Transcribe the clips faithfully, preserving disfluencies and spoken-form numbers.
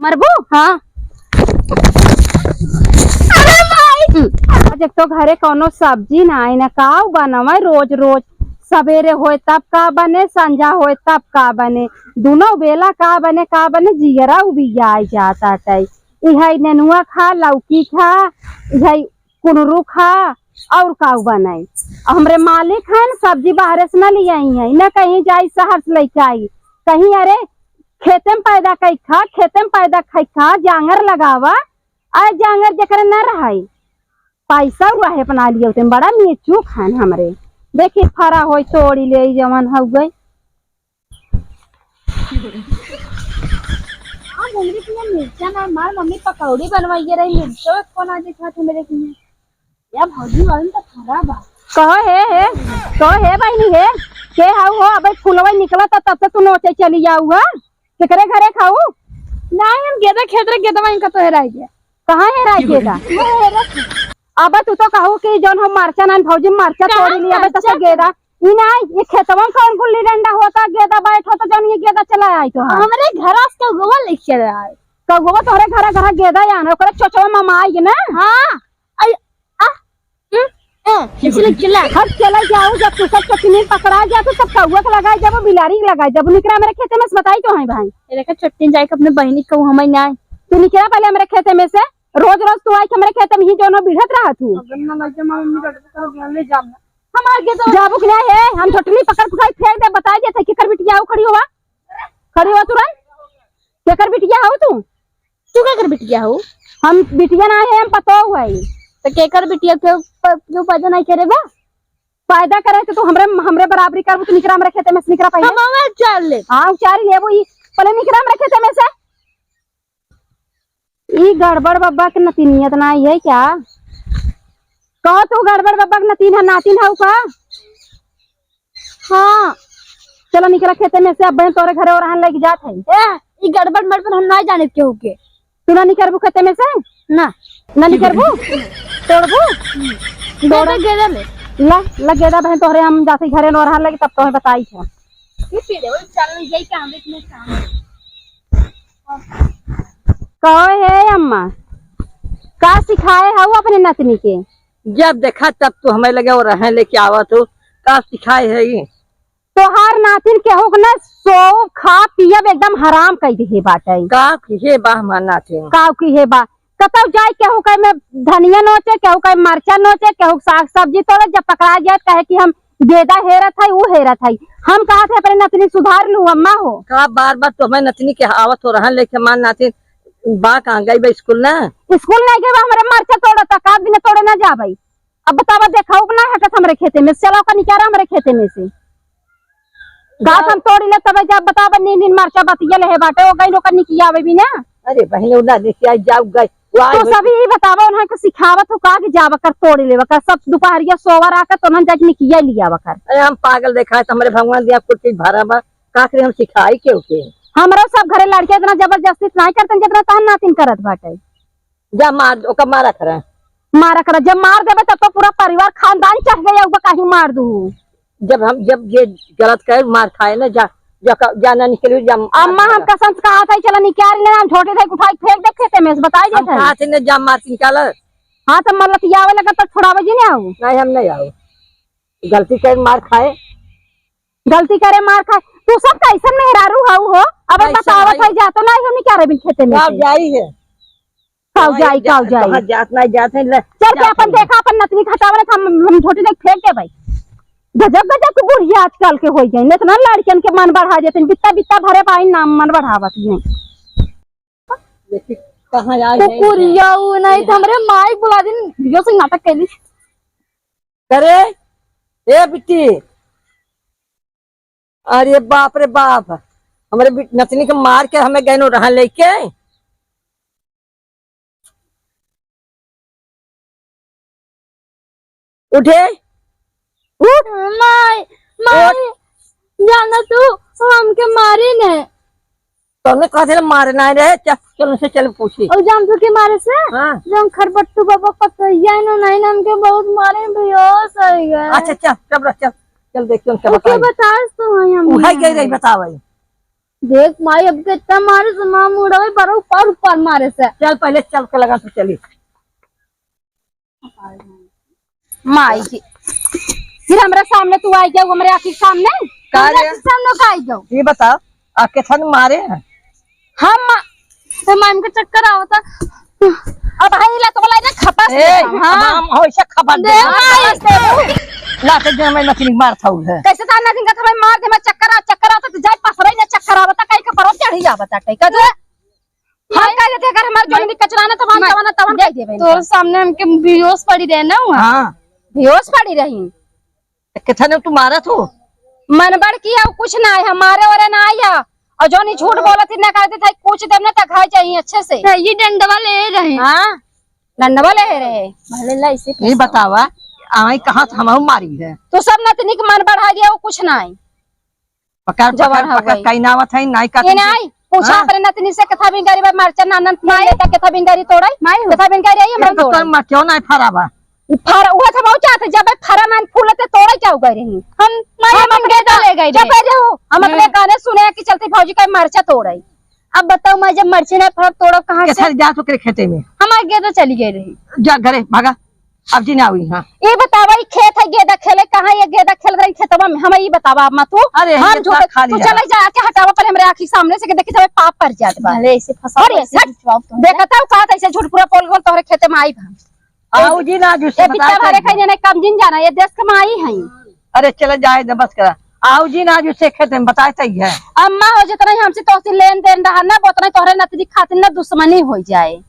मरबू? हाँ। अरे माई! हम्म, आज एक तो घरे कौनो सब्जी ना आई ना, काऊ बनवे रोज रोज। सबेरे होए तब का बने, संझा होए तब का बने, दुनो बेला का बने, का बने, जियरा उबियाई जात आटे। इहै नेनुआ खा, लौकी खा, इहै कुनरू खा, और काऊ बनाई? हमरे मालिक हैं, सब्जी बाहरे से न लियाई हैं, न कहीं जाई शहर से लेके आई, कहीं अरे खेते में पैदा कई खा, खेते में पैदा खाई खा, जांगर लगावा, आ जांगर जेकरे न रहाई, पैसा रहे अपना लिए, उतने बड़ा मेचूक हैं हमरे। देखी फरा होई तोड़ी ले जवन हो गई। आज हमरे किहाँ मिर्चा ना, हमार मम्मी पकौड़ी बनवाइए रही, मिर्चो एक कोना दिखात हमरे किहाँ। या भौजी वालन तो खराब बा। कहो हे, हे, कहो हे बहिनी हे, के हऊ हो? अबे फुलवा निकला त तब से तू नोचे चली जाऊ हा। केकरे घरे खाऊ? नहीं, हम गेदा खेत रे, गेदवा इनका तो हेराई गया। कहाँ हेराई गेदा? वो हेरा। अबे तू तो कहू कि जौन हम मरचा नान भौजी मरचा कहाँ तोड़ी ली, अबे तो मरचा? गेदा। ई नाई, ये खेतवा में कौन गुल्ली डंडा होता, गेदा बैठ होता, जौन ये गेदा चला आई तो हाँ। हमरे घरा से कौवा लेके चला आए। कौवा तोहरे घरा, घरा गेदा आना, ओकरे चोचवा मामा आई ना। हाँ। आई, आ, हम्म, ए, इसलिए चिल्ला। हर चला जाओ, जब तू सब चोटिनी पकड़ा गया तो सब कौवा के लगाई जब, बिलारी के लगाई जब, निकरा मेरे खेते में से बताई तो है भाई। ये देखा चोटिन जाए के अपने बहिनी को हमें ना। तू निकरा पहले मेरे खेते में से, रोज रोज तू आई के मेरे खेते में ही जौन बिढ़त रहा तू। अगर ना लगे मामा, मम्मी डॉक्टर को ले जाना। हमार के तो जाबू कि नहीं है, हम झोटनी पकड़ पकड़ फेंक दे, बताई देते केकर बिटिया हो, खड़ी हुआ, खड़ी हुआ तुरंत। केकर बिटिया हो तू? तू केकर बिटिया हो? हम बिटिया ना है, हम पतोह है। तो केकर बिटिया क्यों प-, क्यों पैदा नहीं करे बा? पैदा करे तो तू हमरे, हमरे बराबरी करबू, तू निकरा हमरे खेते में से, निकरा पहले। हम आवे चल ले। हाँ, उचारी लेबू ई, पहले निकरा हमरे खेते में से। ई गड़बड़ बब्बा के नतिनियत ना है क्या? कहो तू गड़बड़ बब्बा के नतिन है, नातिन हऊ का? हाँ। चलो निकरा खेते में से, अब बहन तोरे घरे ओरहन लेके जात है। ए, ई गड़बड़ मड़बड़ हम ना जाने केहू के। तू ना निकरबू खेते में से? ना। ना निकरबू? तोड़बू? गेदा, तोड़। गेदा ले। ला, ला गेदा बहन तोहरे हम जाते घरे ओरहन लेके तब तोहे बताई है। ये पीड़े, वो चल जाई काम, एक मिनट काम। कहो हे अम्मा, का सिखाए हऊ अपने नतनी के? जब देखा तब तू हमें लगे ओरहन लेके आवत हो, का सिखाए है ये? तोहार नातिन केहू के ना सोव, खा, पियब एकदम हराम कइ दिहे बाटे। का किहे बा हमार नातिन? का किहे बा? कतौ जाए केहू कहे में धनिया नोचे, केहू कहे मरचा नोचे, केहू साग सब्जी तोड़े, जब पकड़ा जाए कहे कि हम गेदा हेरत है, ऊ हेरत है। हम कहत है अपने नतनी सुधार लू अम्मा हो। का बार बार तो हमें नतनी के आवत हो रहन लेके हमार नातिन बा कहाँ गई बा स्कूल ना? स्कूल नहीं गई बा, हमारे मरचा तोड़ता, का बिना तोड़े ना जाबे। अब बतावा, देखाऊ ना हटत हमरे खेते में से, चला ओका निकारा हमरे खेते में से। गाछ हम तोड़ी ले तबे जब बतावा, नीन नीन मरचा बतिया ले हे बाटे, ओ गई ओका निकियावे भी ना। अरे बहिन, उ ना निकिया जाऊ गई। वाह, तू सभी ही बतावा, उन्हें के सिखावत हो का कि जावा कर तोड़ी लेवा कर, सब दुपहरिया सोवा रहा कर, तो उन्हें जाके निकिया लियावा कर। अरे हम पागल देखा है, तो हमरे भगवान दिया कुल चीज भरा बा, का करे हम सिखाई केहू के? हमरो सब घरे लड़के इतना जबरदस्ती नहीं करते, जितना तहन नातिन करत बाटे। जा मार, ओका मारा करा। मारा करा, जब मार देबे तब तो पूरा परिवार खानदान चढ़ गया, ओका काहे मार दू? जब हम, जब ये गलत करे, मार खाए ना, जा, जा, जा ना निकली, जा। अम्मा, हम कसम से कहा था, चला निकाल ले, हम झोटे थे, उठाई फेंक दे खेते में से, बताई हम देते हैं। कहा थे ना, जा मार के निकाल। हाँ, तो मलतियावे लगा तो छोड़ावे जी ना आओ। नहीं, हम नहीं आओ। गलती करे, मार खाए। गलती करे, मार खाए। तू सब कैसन मेहरारू हऊ हो? अब कैसन बतावत हई? है, जा तो नहीं, हम निकारे बिन खेते में का से। जाई है? काऊ जाई, काऊ जाई। कहाँ जात नहीं जात है, ले, चल के जात अपन नहीं। देखा, अपन नतनी खटावत, हम, हम झोटी देख फेंक दे भाई। गजब, गजब के बुढ़िया आजकल के होई गई। इतना लड़कियन के मन बढ़ा देते हैं, बित्ता, बित्ता भरे पाई नाम मन बढ़ावत ही हैं। देखी, कहाँ आई है? कुकुरिया, उ नहीं तो हमरे माई बुला दिन, वीडियो से नाटक कैली। करे, ए बिट्टी, अरे बाप रे बाप, हमरे बिट-, नतनी के मार के हमें गए नो रहा लेके। उठे, उठ। माई, माई, उठ। जाना तू, हमके मारी ने। तोने कहा थे मारे ना रहे, चल, चल उनसे चल पूछी। और जान तू के मारे से? हाँ। जब खरबट्टू बाबा पतोहिया है ना, नहीं ना, हमके बहुत मारे, बेहोश हो गए। अच्छा, चल, चल, चल, चल, देख, चल, ओके, बताई। बतास तो है हम उठाई यहाँ। गई रही, बताओ भाई। देख माई, अब कितना मारे से माँ मुड़वे पर ऊपर ऊपर मारे से। चल पहले चल के लगा तो चली। माई के। फिर हमरे सामने तू आई जाऊ, हमरे आँखी के सामने। का हमरे रे? आँखी के सामने का आई जाऊ? ये बता, आ केथन मारे हैं? हम मा-, तो माई के चक्कर आवता। अब भाई ला तो बोला ना खपस ए, दे, हाँ। हम हो ऐसा खबर दे दे, माई। खपस दे। लाते दिन में नकली मार था है। कैसे तार नकली का था भाई, मार दे, मैं चक्कर आ, चक्कर आवता, तू जाए पसरे ना चक्कर आवता, कहीं का परो चढ़ी आवता, कहीं का जो हम कह देते, अगर हमार जौन भी कचरा ना, तवन, माई, तवन, तवन देख, कह देबे तोर इनका। सामने हमके बेहोश पड़ी रहे ना हुआ। हाँ। बेहोश पड़ी रही। तो कितना ने तू मारा तू? मन बढ़ की और कुछ ना है, हमारे ओरे ना आया। और जौन ई झूठ बोलत ही ना, कहते थे, कुछ देम ना, तो खाए चाहिए अच्छे से। हाँ, ये डंडवा ले रहे। हाँ, डंडवा ले रहे। भले ला इसे ये बतावा, आई कहाँ से हम मारी है? तो सब नतनी के मन बढ़ा दिया, वो कुछ ना है। पकड़, जवान पकड़, हो पकड़, गई। कहीं ना आवत है, नाई का ये तुमसे। नाई, पूछा हाँ? अपने नतनी से, कथा बिन गरीब मरचा नानन फूल माई। लेता, कथा बिन गरी तोड़ाई, माई हो। कथा बिन गरी आई, ये हमरा तो तोड़ाई। तोर माँ क्यों नाई फराबा? ई फर, उहे तो बहुत चाहते, जब फरा मन फूल लेते, तोड़े क्या उगाई रही? हम, माई, हम हम अपने गेदा का-, ले गई चुप रहे। रहो। हम अपने हम्म। गाने सुने कि चलते भौजी का मरचा तोड़ाई। अब बताओ, मैं जब मरचे ना फरब, तोड़ब कहाँ से? केसर जात ओकरे खेते में। हमार गेदा चली गई रही। जा घरे, भागा। अब जी ना हुई, हाँ। ये बतावा, ई खेत है, गेदा खेले, कहाँ ये गेदा खेल रही खेतवा में? हमें ये बतावा, अब मत तू। अरे, हम ये झूठे, खा तू लिया। चले जा, आके हटावा पहले हमरे आँखी सामने से, कि देखी तबे पाप पर जात बा। भले ऐसे फंसा अरे, ऐसे हट। जवाब तो है। देखता हूँ, कहा था ऐसे झूठ पूरा बोल बोल तोहरे खेते में आई हम। आओ जी ना, जो से ए, बित्ता बताए भरे थे। कहीं नहीं, कम जिन जाना, ये देश के माई हैं। अरे, चले जाए, बस करा। आओ जी ना, जो से खेते में बताए थे ही है। अम्मा हो, जितना ही हमसे तोहसे लेन देन रहा ना, उतना ही तोहरे नतनी खातिर ना दुश्मनी हो जाए।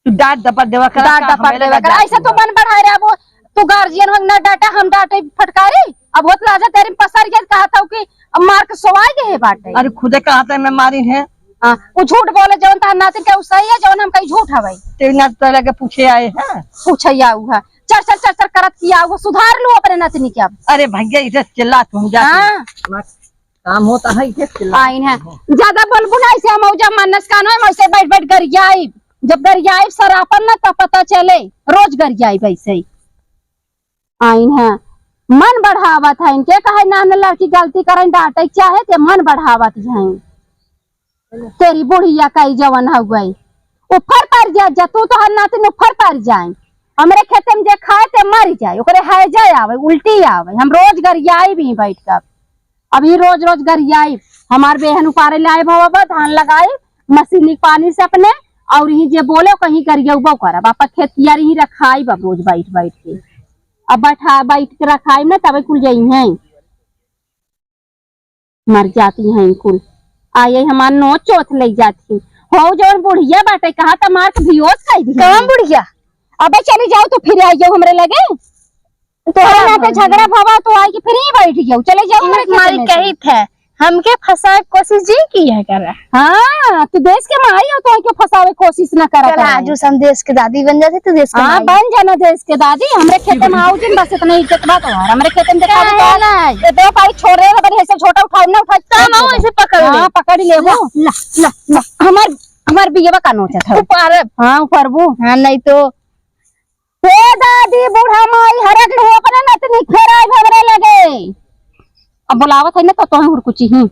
तू डांट डपट देवा करा, डांट का डपट हमें देवा लगा करा। डांट ऐसे तो देवा। मन बढ़ाए रहे, अब वो तू गार्जियन हो, ना डांटा, हम डांटे फटकारी। अब होत लाजा तेरे पसर गया, कहा था कि अब मार के सोवाए गए बाटे। अरे खुदे कहा था मैं मारी है। हाँ, वो झूठ बोले, जवन तार नातिर के उ सही है, जवन हम कहीं झूठ हवे। तेरे नातिर तोहरे लगे पूछे आए हैं। पूछे आऊ है, चर चर चर चर करत किया, वो सुधार लू अपने नतनी के अब। अरे भैया, इधर चिल्ला तुम जा। हाँ। काम होता है, इधर चिल्ला। आइन है। ज्यादा बोलबू ना, ऐसे हम जब मानस कान है, वैसे बैठ बैठ गरियाई। जब गरियाई सरापन ना, तब पता चले, रोज गरियाई वैसे ही। आइन है, मन बढ़ावत है इनके, कहे ना, ना लड़की गलती करें, डांटे के चाहे, ते मन बढ़ावत हैं। तेरी बुढ़िया कई जवन हो गई, ऊपर पर जा, जा तू तो हर नाती ऊपर पर जाए। हमरे खेते में जे खाए ते मर जाए, ओकरे हैजा आवे, उल्टी आवे। हम रोज गरियाई भी बैठ कर, अभी रोज रोज गरियाई। हमार बेहन उपारे लाए भवा बा, धान लगाए, मशीनी पानी से अपने, और यही जे बोले कहीं गरियउबो करब। आपा खेत कियारी ही रखाई बा रोज बैठ बैठ के। अब बैठा, बैठ के रखाई ना, तबे कुल जइहैं। मर जाती हैं कुल। आ, ये हमार नोच चोथ ले जाती। हो जौन बुढ़िया बाटे, कहा त मार के बेहोश कर दी। कौन बुढ़िया? अबे चली जाओ तो फिर आई जाओ हमरे लगे। तोहरे नाते झगड़ा भवा तो आई के फिर ही बैठ जाओ, चले जाओ हमरे खेते माई में से। कही थे, हमके फंसावे के कोशिश जी किया करा। हाँ, तू देश के माई हो, तो के फंसावे के कोशिश ना करा चला, करा। आज हम देश के दादी बन जाते, तू देश के हाँ, माई। बन जाना देश के दादी। हमरे खेते में आओ जिन, बस इतना इज्जत बा तोहार। हमरे खेते में देखा काहे तो ना? ये तो पाई छोड़ रहे, बड़ी ऐसे छोटा उठाओ ना उठाओ। काम आओ ऐसे पकड़ ले। हाँ, पकड़ ले वो। ला, ला, ला। हमार, हमार बियवा का नोचा था। ऊपर। हाँ, ऊपर वो। हाँ, नहीं तो। ए दादी, बूढ़ा माई हरक लू, अपने नतनी फेर आए हमरे लगे। अब बुलावत है ना तो तोहे हुरकुची ही।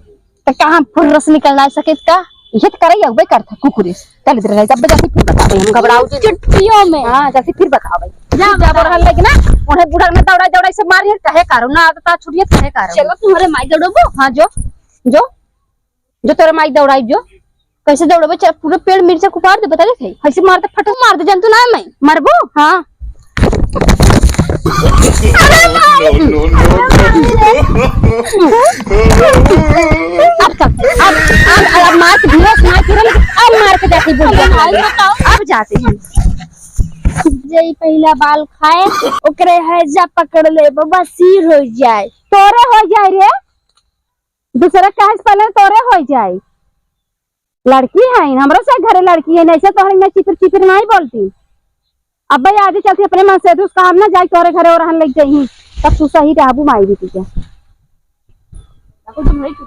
तो का हम फुर्रस निकल ना सके का? ये तो करई अउबे करत है कुकुरे। चल इधर रह, जब जाती फिर बतावे हम घबराऊ जी। चुटकियों में। हाँ, जाती फिर बतावे। जा जब बतावे। रहल लगे ना, उन्हें बूढ़ा में दौड़ाई दौड़ाई से मारी, कहे करो ना, आदत आ छुड़िए कहे करो। चलो तुम्हारे माई दौड़बो। हाँ, जो, जो। जो तोरे माई दौड़ाई जो। कैसे दौड़बे? चल, पूरा पेड़ मिर्चा कुपार दे, बता दे थे। ऐसे मार दे, फटक मार दे, जानतू ना मैं। मरबो? हाँ। अब तक, अब, अब, अब मार के दियो, मार के दियो, अब मार के जाती बोल दिया। अब जाती हम। जे ई पहिला बाल खाए, ओकरे हैजा पकड़ ले, बाबा सिर हो जाए। तोरे हो जाए रे। दूसरे कहे से पहले तोरे हो जाई। लड़की है, हमरो से घरे लड़की है, ऐसे तोहरे में चिपिर चिपिर नहीं बोलती। अब भाई आदि चलती अपने मन से दूस काम ना जाई, तोरे घरे और रहन लग जाई, तब तू सही रहबू माई बेटी के।